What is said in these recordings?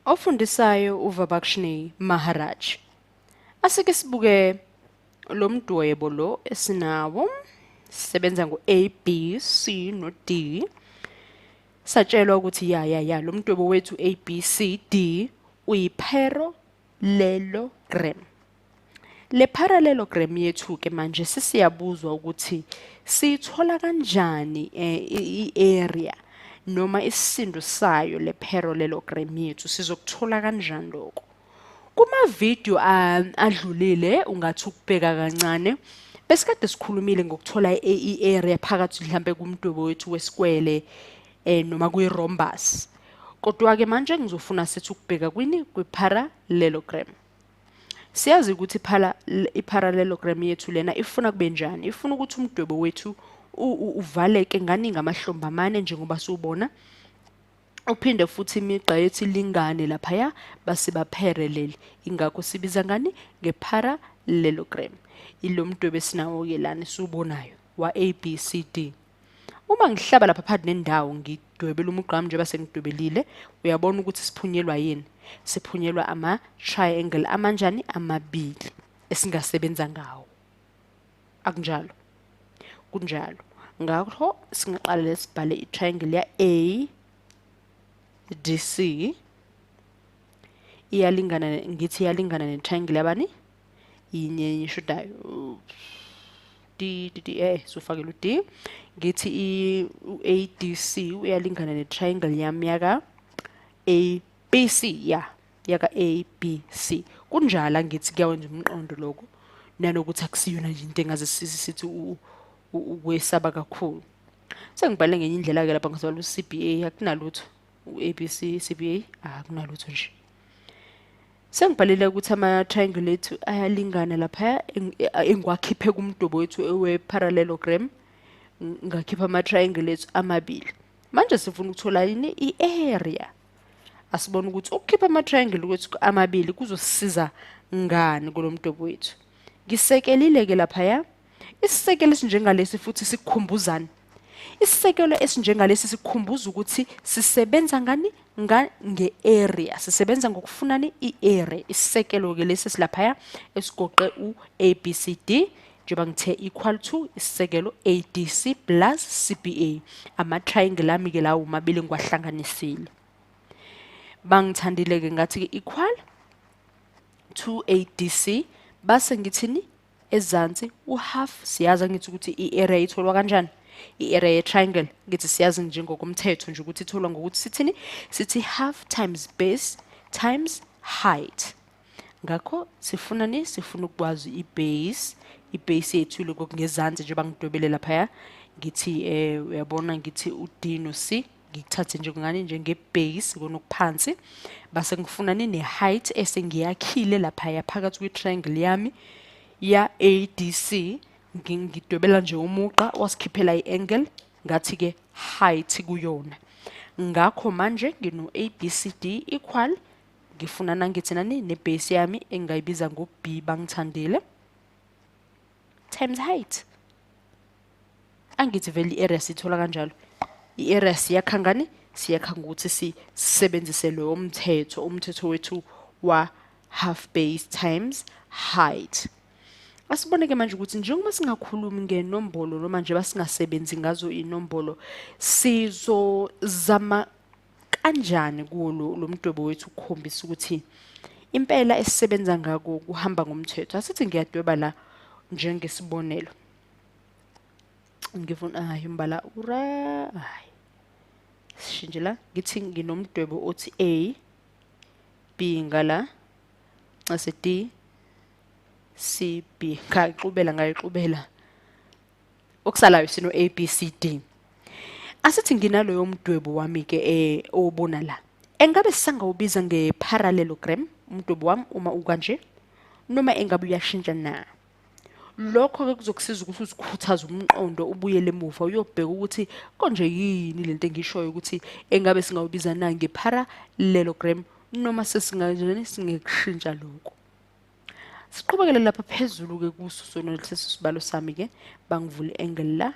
Ofundisayo uVabakshney Maharaj. Asike sibuke lo mdwebo lo esinawo. Sisebenza ngo-A, B, C no-D. Satshelwa ukuthi ya ya ya lo mdwebo wethu A, B, C, D uyi-parallelogram. Le parallelogram yethu-ke manje sesiyabuzwa ukuthi siyithola kanjani i-area noma isisindo sayo le parallelogram yethu, sizokuthola kanjani lokho. Kuma-video adlulile ungathi ukubheka kancane, besikade sikhulumile ngokuthola i-area phakathi mhlampe kumdwebo wethu wesikwele noma kwi-rhombus. Kodwa-ke manje ngizofuna sithi ukubheka kwini, kwi-parallelogram. Siyazi ukuthi i-parallelogram yethu lena ifuna kube njani, ifuna ukuthi umdwebo wethu uvaleke ngani, ngamahlombe amane njengoba siwubona, uphinde futhi imigqa yethu ilingane laphaya base ba-parallel, ingakho sibiza ngani, nge-parallelogram. Ilo mdwebo esinawo-ke lana esiwubonayo wa-A, B, C, D. Uma ngihlaba lapha phakathi nendawo ngidwebela umugqa wami njengoba sengidwebelile, uyabona ukuthi siphunyelwa yini? Siphunyelwa ama-triangle amanjani? Amabili esingasebenza ngawo. Akunjalo? Kunjalo. Ngakho singaqala lesibhale i-triangle ya A D C iyalingana, ngithi iyalingana ne-triangle yabani? Yinye eshodayo. D D D sufakela u-D. Ngithi u-A D C uyalingana ne-triangle yami yaka A B C, ya yaka A B C. Kunjalo, angithi kuyawenza umqondo lokho, nanokuthi akusiyona nje into engaze sithi ukwesaba kakhulu. Sengibhale ngenye indlela-ke lapha, ngisabala u-C B A, akunalutho, u-A B C, C B A, akunalutho nje. Sengibhalile ukuthi ama-triangle ethu ayalingana laphaya engiwakhiphe kumdwebo wethu we-parallelogram, ngakhipha ama-triangle ethu amabili. Manje sifuna ukuthola yini? I-area. Asibone ukuthi ukukhipha ama-triangle kwethu amabili kuzosisiza ngani kulo mdwebo wethu. Ngisekelile-ke laphaya. Isisekelo esinjengalesi futhi sikukhumbuzani? Isisekelo esinjengalesi sikukhumbuza ukuthi sisebenza ngani? Nge-area. Sisebenza ngokufunani? I-area. Isisekelo-ke lesi esilaphaya esigoqe u-A B C D, njengoba ngithe equal to isisekelo A D C plus C B A. Ama-triangle ami-ke lawo mabili ngiwahlanganisile. Bangithandile-ke ngathi-ke equal to A D C, base ngithini? Ezansi u-half. Siyazi angithi ukuthi i-area itholwa kanjani? I-area ye-triangle ngithi siyazi njengokomthetho nje ukuthi itholwa ngokuthi sithini? Sithi half times base times height. Ngakho sifuna ni? Sifuna ukwazi i-base. I-base yethu lokho kungezansi njengoba ngidwebele laphaya, ngithi uyabona ngithi u-D no-C ngikuthathe nje ngani njenge-base kona okuphansi, base ngifuna ni ne-height esengiyakhile laphaya phakathi kwi-triangle yami ya A D C. Ngidwebela nje umugqa wasikhiphela i-angle, ngathi-ke height kuyona. Ngakho manje ngino A B C D equal, ngifuna nangithi nani ne-base yami engingayibiza ngo-B bangithandile times height. Angithi vele i-area siyithola kanjalo. I-area siyakha ngani? Siyakha ngokuthi sisebenzise lowo mthetho, umthetho wethu wa half base times height. Asibone-ke manje ukuthi njengoba singakhulumi ngenombolo noma nje basingasebenzi ngazo inombolo, sizozama kanjani kuwo lo mdwebo wethu ukukhombisa ukuthi impela esisebenza ngako kuhamba ngomthetho. Asithi ngiyadweba la njengesibonelo. Ngifuna hayi umbala ura, hayi sishintshe la, ngithi nginomdwebo othi A B ngala ncese D C B, ngayixubela ngayixubela, okusalayo sino A B C D. Asithi nginaloyo mdwebo wami ke owubona la, engabe sisangawubiza nge-parallelogram umdwebo wami uma ukanje, noma engabe uyashintsha na? Lokho-ke kuzokusiza ukuthi uzikhuthaze umqondo ubuyele emuva uyobheka ukuthi konje yini lento engishoyo ukuthi engabe singawubiza na nge-parallelogram noma sesinganjani singekushintsha lokho. Siqhubekele lapha phezulu-ke kuso sona lesi sibalo sami-ke, bangivule i-angle la,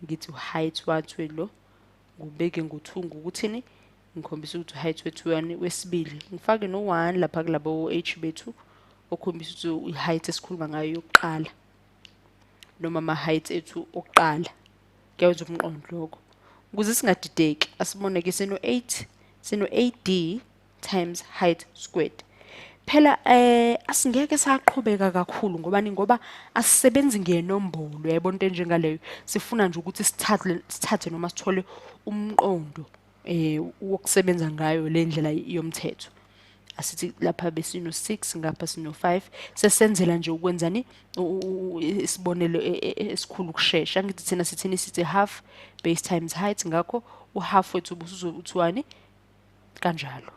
ngithi height wathi lo ngubeke ngo-2 ngokuthini? Ngikhombisa ukuthi height wethu wani wesibili. Ngifake no-1 lapha kulabo h bethu, okhombisa ukuthi i-height esikhuluma ngayo yokuqala, noma ama-height ethu okuqala. Kuyawenza umqondo lokho. Ukuze singadideki, asibone ke sino-8, sino-AD times height squared. Phela asingeke saqhubeka kakhulu, ngobani? Ngoba asisebenzi ngenombolo, uyayibona into enjengaleyo. Sifuna nje ukuthi sithathe noma sithole umqondo wokusebenza ngayo le ndlela yomthetho. Asithi lapha besino 6, ngapha sino 5, sesenzela nje ukwenzani isibonelo esikhulu ukushesha. Angithi thina sithini? Sithi half base times height, ngakho uhalf wethu ubusuzothiwani kanjalo.